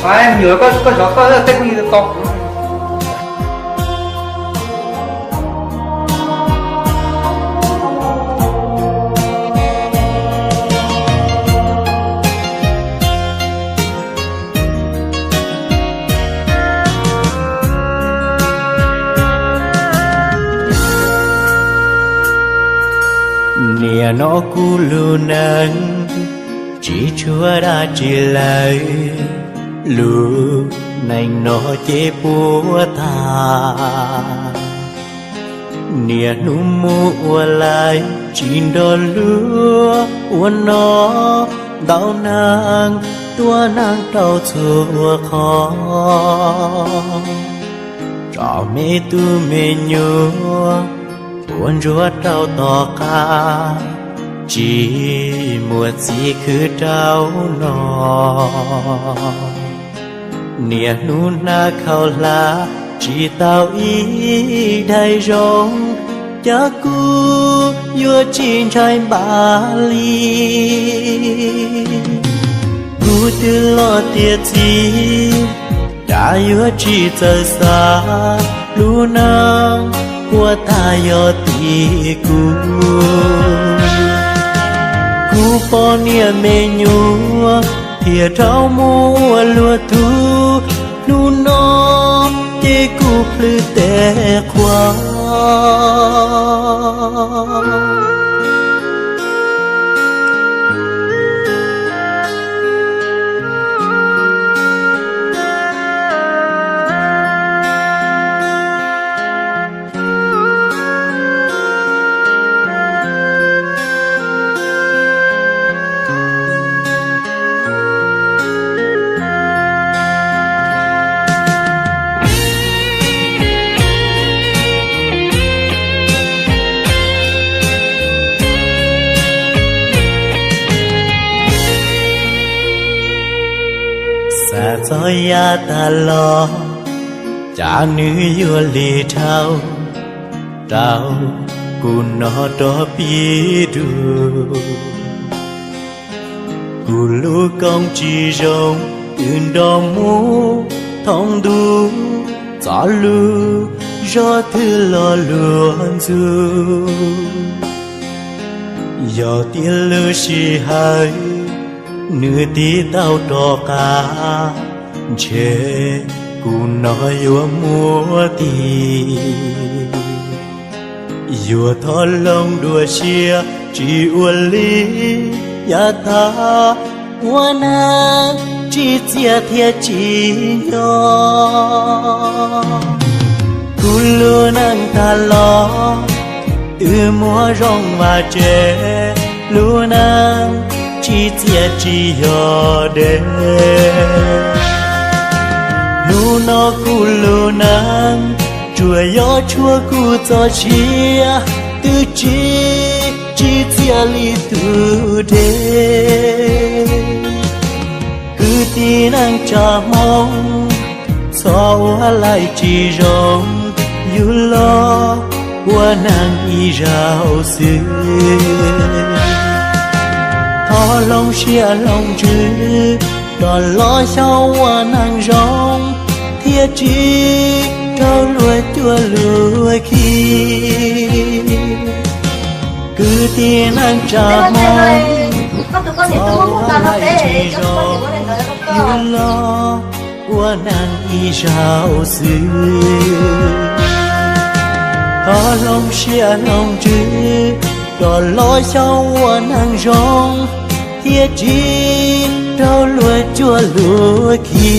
Nyuam, koj zov koj, tej phooj ywg tau. Niaj no kuv lub neej tsis tshuav dab tsi lawm, lub neej no ces puas tag. Niaj hnub mus ua laib tsis nrog luag ua no, ntau neeg tuav neeg rau txhua qhov. Tso me tub me nyuam puas ntsuag rau tom qab, tsis muaj txiv khwv rau no. Niaj hnub hnav khaub hlab tsis tau ib daim zoo, cas kuv yuav tsis ntshai npav li. Kuv twb los tiav txiv, cas yuav tsis txawj xav, lub neej puas tag yog tim kuv. Kuv poj niam me nyuam thiaj rov mus ua luag tug, hnub no ces kuv plhws tes qhua. Xav txog yav tas los, cas nws yuav lig dhau rau kuv no rov pib dua. Kuv lub koob tsis zoo, twb nrog mus thoob ntuj, txoj lus zog twb los luag ntxug. Yog tias lub sij hawm nws tiv tau rov qab, ntshe kuv no yuav muaj tig. Yuav thov looj dua siab tsis ua li yav tas, ua neeg tsis txiaj thiab tsis nco. Kuv lub neej tag los twb muaj zoo vaj tse, lub neej tsis txiaj tsis yog deb. Hnub no kuv lub neej tsuas yog tshuav kuv txoj sia, twb tsis, tsis txiaj li tus deb. Kwv tij neej tsa Hmoob, txhob ua laij tsis zoo, yug los ua neeg ib zaug xwb. Thov hloov siab hloov ntsws, rov los xyov ua neeg zoo, thiaj tsis raug luag cuab luag khi. Kwv tij neej tsa Hmoob, txhob ua laij tsis zoo, yug los ua neeg ib zaug xwb. Thov hloov siab hloov ntsws, rov los xyov ua neeg zoo, thiaj tsis raug luag cuab luag khi.